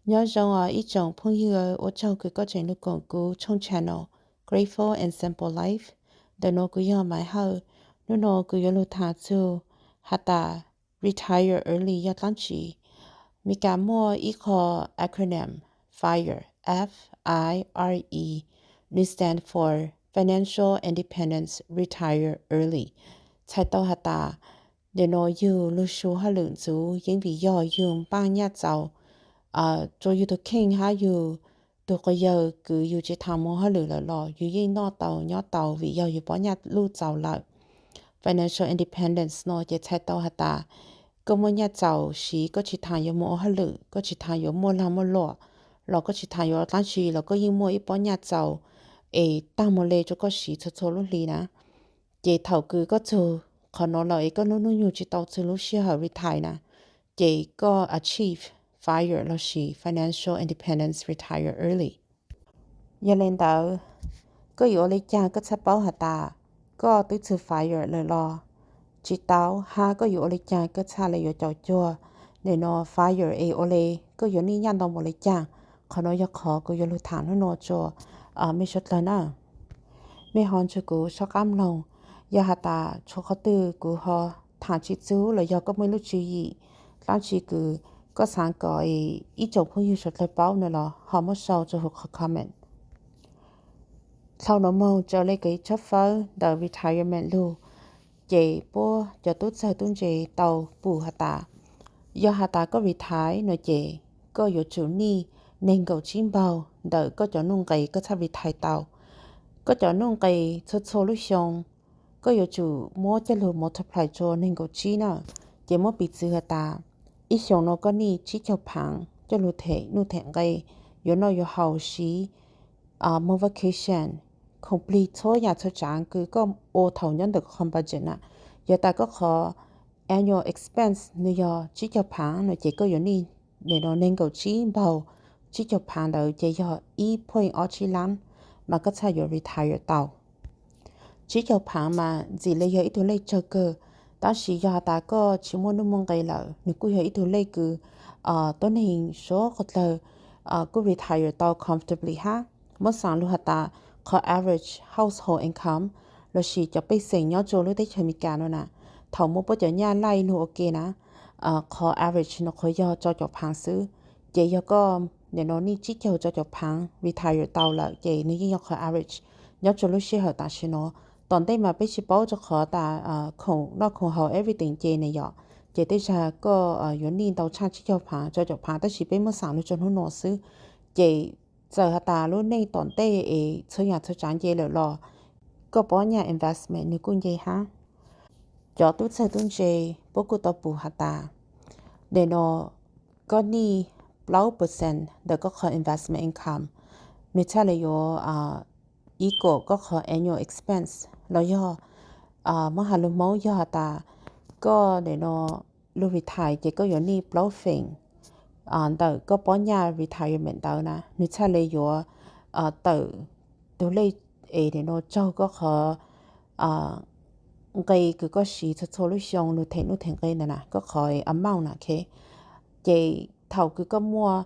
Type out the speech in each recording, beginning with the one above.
Nyob zoo os ib tsoom phooj ywg, ua tsaug kws koj tseem lug koom kuv tshooj channel Grateful and Simple Life. Ntawm nuav kuv yog Maiv Hawj. Hnub nuav kuv yuav lug thaam txug has tas retire early yog dlaab tsi. Meskas muaj ib qho acronym FIRE, F I R E, nws stand for Financial Independence, Retire Early. Txhais tau has tas, nim no yug lug su hauj lwm ntxuv yeej vim yog yug npaaj nyaj txaus rua yug tug kheej hab yug tug quas yawg kws yug tsi thaam moog hauj lwm lawm los yug yeej noj tau nyob tau vim yog yug pob nyaj luj txaus lawm. Financial independence no ces txhais tau has tas, koj muaj nyaj txaus siv, koj tsi thaam yuav moog ua hauj lwm, koj tsi thaam yuav muaj laag muaj luam, los koj tsi thaam yuav dlaab tsi los koj yeej muaj ib pob nyaj txaus es taag moog le rua koj siv txhua txhua lub hli na. Ces thaum kws koj txug qhov nuav lawm es koj lub nub nyug tsi tau txug lub sij hawm retire na, ces koj achieve FIRE lossis Financial Independence, Retire Early. Yog le ntawd, koj yuav ua le caag koj txhaj paub has tas koj twb txug FIRE lawm los tsi tau, hab koj yuav ua le caag koj txhaj le yuav caum cuag nim no FIRE es ua le koj yuav nij nyaj ntau npaum le caag. Qhov nuav yog qhov kuv yuav lug thaam hnub nuav rua mej suav dlawg na. Mej ho nrug kuv sab qab mloog, yog has tas tshuav qhov twg kuv ho thaam tsi txug los yog koj muaj ib lub tswv yim dlaab tsi kws koj xaav kom ib tsoom phooj ywg suav dlawg paub no los ho muab sau rua huv qhov comment. Dlhau nuav moog raws le kev tshawb fawb ntawm retirement lug, ces puab cov tub txawg tub ntse tau pum has tas, yog has tas koj retire no ces koj yuav tsum nij neeg nkaum tsib npaug ntawm koj cov nuj nqes koj txhaj retire tau. Koj cov nuj nqes txhua txhua lub xyoo, koj yuav tsum muab coj lug multiply rua neeg nkaum tsib na. Ces muab piv txwv has tas, ib xyoos no koj nij tsib caug phaav coj lug them nuj them nqe, yuav noj yuav haus, siv, moog vacation, khoom plig txhua yaam txhua tsaav kws koj ua thaum nyob ntawm qhov budget na. Yog tas koj qhov annual expense nws yog tsib caug phaav no ces koj yuav nij nim no neeg nkaum tsib npaug tsib caug phaav ntawd ces yog ib point ob tsib lab mas koj txhaj yuav retire tau. Tsib caug phaav mas ntxim le yog ib tug lej tsawg kawg, tab sis yog has tas koj tsi muaj nuj muaj nqe lawm nws kuj yog ib tug lej kws tuab neeg suav qhov dlawg kuj retire tau comfortably hab. Muab xaam lug has tas qhov average household income lossis cov pej xeem nyob rua lub teb chaws Amelikas no na, thaum muab puab cov nyaj laij lug ua ke na, qhov average nws qhuav yog rau caum phaav xwb. Ces yog koj nim no nij tsib caug rau caum phaav retire tau lawm ces nws yeej yog qhov average nyob rua lub sij hawm tam sim no. Tom ntej mas peb tsi paub rua qhov tas khoom noj khoom haus everything ces ne yom, ces tej zag koj yuav nij ntau tshaaj tsib caug phaav rau caum phaav, tab sis peb muab xaam lug rua hnub nuav xwb. Ces txawm has tas lub neej tom ntej es txhua yaam txhua tsaav nce lawm los koj pob nyaj investment nws kuj nce hab. Cov tub txawg tub ntse puab kuj tau pum has tas, nim no koj nij plaub percent ntawm koj qhov investment income nws txhaj le yuav equal koj qhov annual expense los yog muab has lug Moob yog has tas koj nim no lug retire ces koj yuav nij plaub feem ntawm koj pob nyaj retirement ntawd na, nws txhaj le yuav tawm tug lej es nim no raug koj qhov nqe kws koj siv txhua txhua lub xyoo lug them nuj them nqe ntawd na, koj qhov amount na. Ces thaum kws koj muaj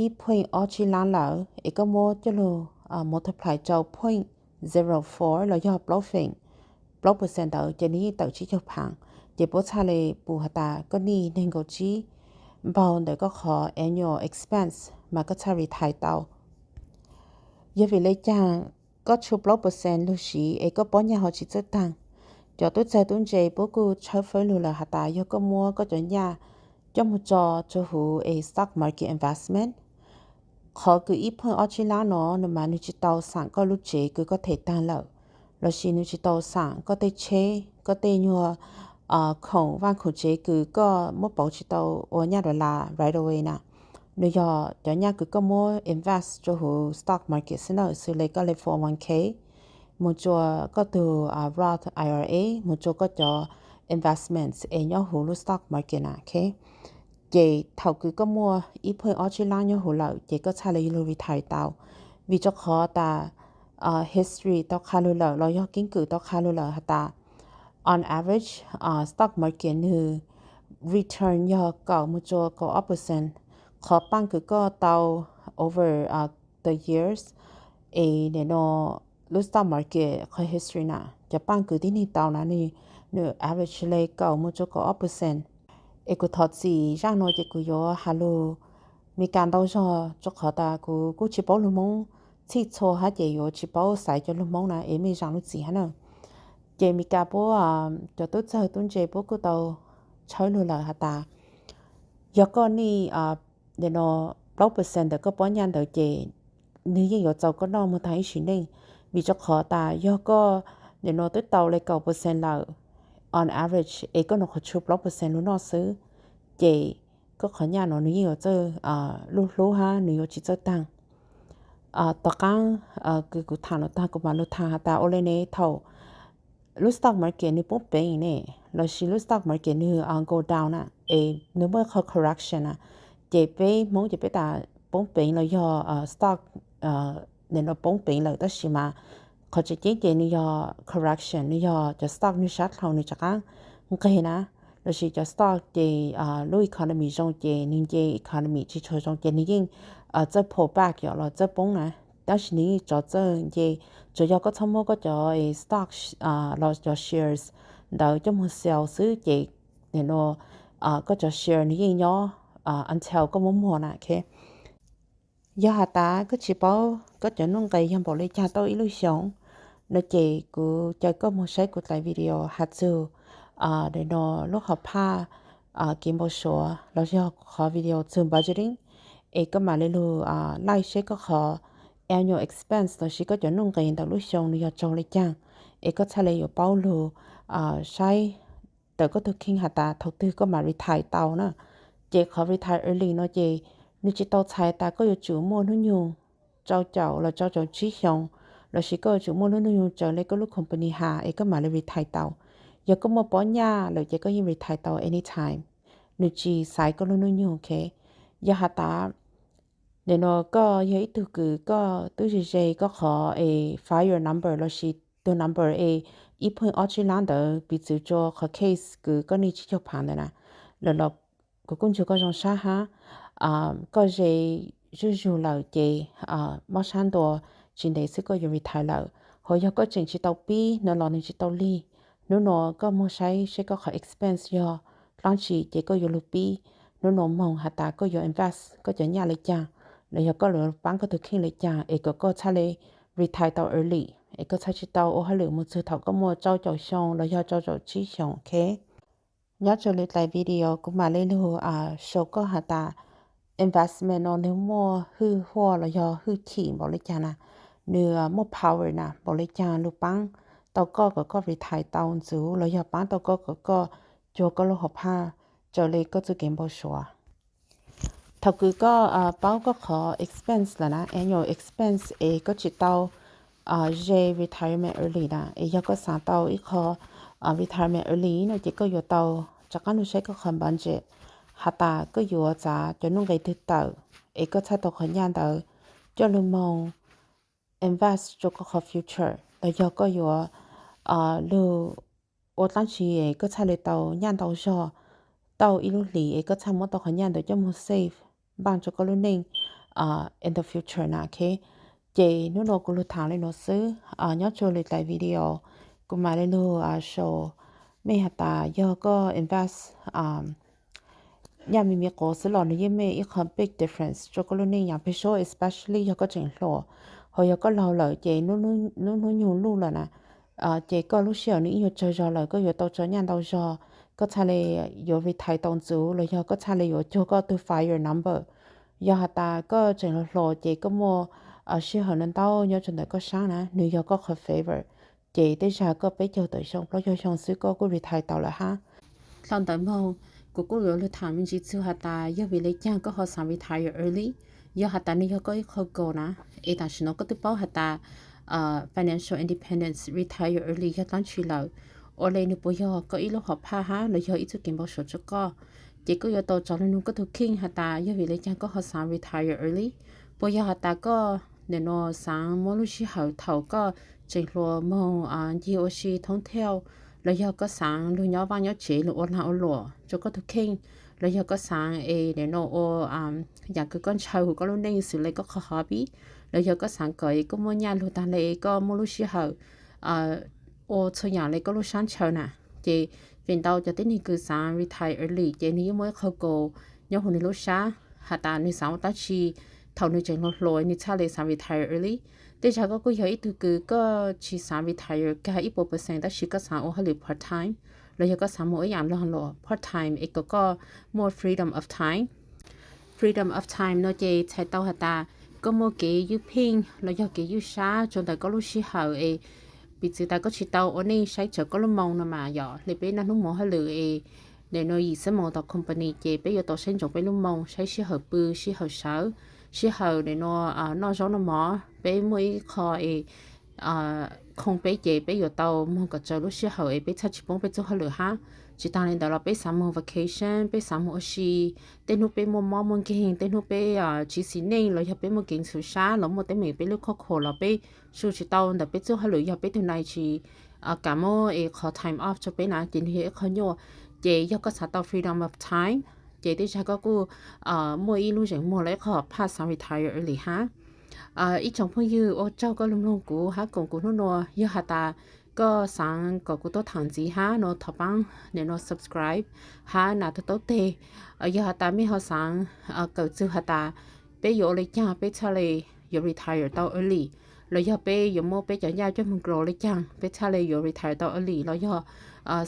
ib point ob tsib lab lawm es koj muab coj lug multiply rau point zero four los yog plaub feem, plaub percent ntawd ces nws yeej tawm tsib caug phaav. Ces puab txhaj le pum has tas koj nij neeg nkaum tsib npaug ntawm koj qhov annual expense mas koj txhaj retire tau. Yog vim le caag koj tshuav plaub percent lug siv es koj pob nyaj ho tsi txawj taag? Cov tub txawg tub ntse puab kuj tshawb fawb lug lawm has tas yog koj muab koj cov nyaj coj moog tso rua huv es stock market investment, qhov kws ib point ob tsib lab no no mas nws tsi tau xaam koj lub tsev kws koj them taag lawm, lossis nws tsi tau xaam koj tej tsheb, koj tej nyuag khoom vaaj khoom tsev kws koj muab pauv tsi tau ua nyaj dollar right away na. Nws yog cov nyaj kws koj muab invest rua huv stock market xwb na, xws le koj le four oh one k, moog rua koj tug Roth I R A, moog rua koj cov investments es nyob huv lub stock market na. Ces thaum kws koj muaj ib point ob tsib lab nyob huv lawm ces koj txhaj le lug retire tau, vim rua qhov tas history tau qha lug lawm los yog keeb kwm tau qha lug lawm has tas on average stock market nws return yog kaum moog rua kaum ob percent. qhov paaj kws koj tau over the years, es nim no lub stock market qhov history na, cov paaj kws tib neeg tau na, nws average le kaum mus rua kaum ob percent. Es kuv thov txim zaaj nuav ces kuv yuav has lug Meskas ntau zog, rua qhov tas kuv kuj tsis paub lug Moob txhij txhua hab ces yuav tsis paub xaiv cov lug Moob na, es mej zaam lub txim hab na. Ces Meskas puab cov tub txawg tub ntse puab kuj tau tshawb lug lawm has tas, yog koj nej nim no plaub percent ntawm koj pob nyaj ntawd ces nwg yeej yuav txaus koj noj moog taag ib sim neej, vim rua qhov tas yog koj nim no twb tau le kaum percent lawm on average, es koj nov qhov tshuav plaub percent lug noj xwb, ces koj qhov nyaj no nwg yeej yuav txawj luj hlub hab nwg yuav tsis txawj taag. Tom qaab kws kuv thaam nuav taag kuv maam lug thaam has tas ua le ne thaum lub stock market nwg poob peev ne, lossis lub stock market nwg go down na, es nwg muaj qhov correction na, ces peb Moob ces peb tas poob peev los yog stock nim no poob peev lawm, tab sis mas qhov tseem ceeb ces nwg yog correction, nwg yog cov stock nwg sab dhau nwg rov qaab nqeg na, lossis cov stock ces lub economy zoo ces nwg nce economy tsis tshua zoo ces nwg yeej txawj pull back yom los txawj poob na, tab sis nwg yeej rov txawj nce, tsuas yog koj txhob muab koj cov stock los cov shares ntawd coj moog sell xwb ces nim no koj cov share nwg yeej nyob until koj muab muag na. Yog has tas koj tsis paub koj cov nuj nqes yog npaum le caag tau ib lub xyoo no ces kuv caw koj moog saib kuv dlai video has txug nim no lub hom phaj kev npau suav los yog qhov video txug budgeting, es koj maam le lug laij seb koj qhov annual expense lossis koj cov nuj nqes ntawm lub xyoo nwg yog tsaug le caag, es koj txhaj le yuav paub lug saib ntawm koj tug kheej has tas thaum twg koj maam retire tau na. Ces qhov retire early no ces nwg tsis tau txhais tas koj yuav tsum muaj hnub nyoog rau caum los rau caum tsib xyoo, lossis koj yuav tsum muaj lub hnub nyoog raws le koj lub company has es koj maam le retire tau. Yog koj muaj pob nyaj lawm ces koj yeej retire tau anytime, nwg tsis xaiv koj lub hnub nyoog, ok. Yog has tas nim no koj yog ib tug kws koj tub ze ze koj qhov es fire number lossis tug number es ib pheej ob tsib lab ntawd piv txwv rua qhov case kws koj nej tsib caug phaav ntawd na, lawm los kuv kuj ntsug koj zoo sab hab, koj ze zuj zug lawm ces mob sab ntua, tsis ntev xwb koj yuav retire lawm. Ho yog koj tseem tsis tau pib no los nwg tsis tau lig, hnub no koj moog saib seb koj qhov expense yog dlaab tsi ces koj yuav lug pib hnub no moog has tas koj yuav invest koj cov nyaj le caag, los yog koj yuav paab koj tug kheej le caag es kom koj txhaj le retire tau early, es koj txhaj tsis tau ua hauj lwm moog txug thaum koj muaj rau caum xyoo los yog rau caum tsib xyoo, ok. Nyob rua lwm dlai video kuv maam le lug show koj has tas investment no nwg muaj hwj huaj los yog hwj chim npaum le caag na, nwg muaj power na npaum le caag lug paab tau koj kom koj retire tau ntxuv los yog paab tau koj kom koj cuag koj lub hom phaj raws le koj txuj kev npau suav. Thaum kws koj paub koj qhov expense lawm na, annual expense es koj tsis tau ze retirement early na, es yog koj xaav tau ib qho retirement early no ces koj yuav tau rov qaab lug saib koj qhov budget has tas koj yuav txav cov nuj nqes twg tawm es koj txhaj tau qhov nyaj ntawd coj lug moog invest rua koj qhov future, los yog koj yuav lug ua dlaab tsi es koj txhaj le tau nyaj ntau zog tau ib lub hlis es koj txhaj muab tau qhov nyaj ntawd coj moog save npaaj rua koj lub neej in the future na, ok. Ces hnub no kuv lug thaam le nuav xwb, nyob rua lwm dlai video kuv maam le lug show mej has tas yog koj invest nyaj me me quav xwb los nwg yeej mej ib qho big difference rua koj lub neej yaam peg suab, especially yog koj tseem hluas. Ho yog koj laug lawm ces lub hnub nyoog luj lawm na, ces koj lub sij hawm nwg ib nyuag tsawg zog lawm, koj yuav tau tso nyaj ntau zog, koj txhaj le yuav retire tau ntxuv los yog koj txhaj le yuav cuag koj tug fire number. Yog has tas koj tseem hluas hluas ces koj muaj sij hawm ntau nyob rua ntawm koj saab na, nwg yog koj qhov favor. Ces tej zag koj peb caug tawm xyoo plaub caug xyoo xwb koj kuj retire tau lawm hab. Dlhau ntawd moog, kuv kuj yuav lug thaam me ntsis txug has tas yog vim le caag koj ho xaav retire early. Yog has tas nwg yog koj ib qho goal na, es tam sim no koj twb paub has tas financial independence, retire early yog dlaab tsi lawm, ua le nwg puas yog koj ib lub hom phaj hab los yog ib txuj kev npau suav rua koj? Ces koj yuav tau tso lug nug koj tug kheej has tas yog vim le caag koj ho xaav retire early. Puas yog has tas koj nim no xaav muab lub sij hawm thaum koj tseem hluas moog ncig ua si thoob theej, los yog koj xaav lug nyob vaaj nyob tsev lug ua laag ua luam rua koj tug kheej, los yog koj xaav es nim no ua yaam kws koj ntshaw huv koj lub neej xws le koj qhov hobby, los yog koj xaav kom es koj muaj nyaj lug taag le koj muaj lub sij hawm ua txhua yaam le koj lub sab ntshaw na. Ces feem ntau cov tib neeg kws xaav retire early ces nwg yeej muaj ib qho goal nyob huv nwg lub sab has tas nwg xaav ua dlaab tsi thaum nwg tseem hluas hluas nwg txhaj le xaav retire early. Tej zag koj kuj yog ib tug kws koj tsis xaav retire kag ib puas percent tab sis koj xaav ua hauj lwm part time, los yog koj xaav moog ua ib yaam lug part time es kom koj muaj freedom of time. Freedom of time no ces txhais tau has tas koj muaj kev ywj pheej los yog kev ywj sab rua ntawm koj lub sij hawm es piv txwv tas koj tsis tau ua neej saib tsawv koj lub moo no mas yog le peb naj hnub moog hauj lwm es nim no yim xab moos tom company ces peb yuav tau saib ntsoov peb lub moo, saib sij hawm pw, sij hawm sawv, sij hawm nim no noj zaub noj mov, peb muaj ib qho es khoom peb ces peb yuav tau moog kom tsawv lub sij hawm es peb txhaj tsis poob peb txuj hauj lwm hab. Tsis taag le ntawd los peb xaav moog vacation, peb xaav moog ua si, tej hnub peb muaj mob muaj nkeeg, tej hnub peb tsis xis neej los yog peb muaj kev ntxhov sab los muaj teeb meem peb lub khob khuas los peb su tsis tau ntawm peb txuj hauj lwm yog peb tug nai tsis kam muab es qhov time off rua peb na ces nwg yog ib qho nyuaj. Ces yog koj xaav tau freedom of time ces tej zag koj kuj muaj ib lub zeem muag los ib qho phaj xaav retire early hab. Ib tsoom phooj ywg ua tsaug koj lug mloog kuv hab koom kuv hnub nua, yog has tas koj xaav kom kuv tuaj thaam ntxiv hab no thov paab nim no subscribe hab nas tug taub teg. Yog has tas mej ho xaav kawm txug has tas peb yuav ua le caag peb txhaj le yuav retire tau early, los yog peb yuav muab peb cov nyaj coj moog grow le caag peb txhaj le yuav retire tau early, los yog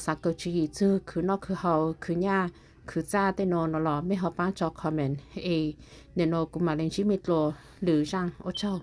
xaav kawm tswv yim txug khwv noj khwv haus, khwv nyaj, khwv txaj tej no no los mej ho paab tso comment es nim no kuv mam le ntsib mej dlua lwm zaaj. Ua tsaug.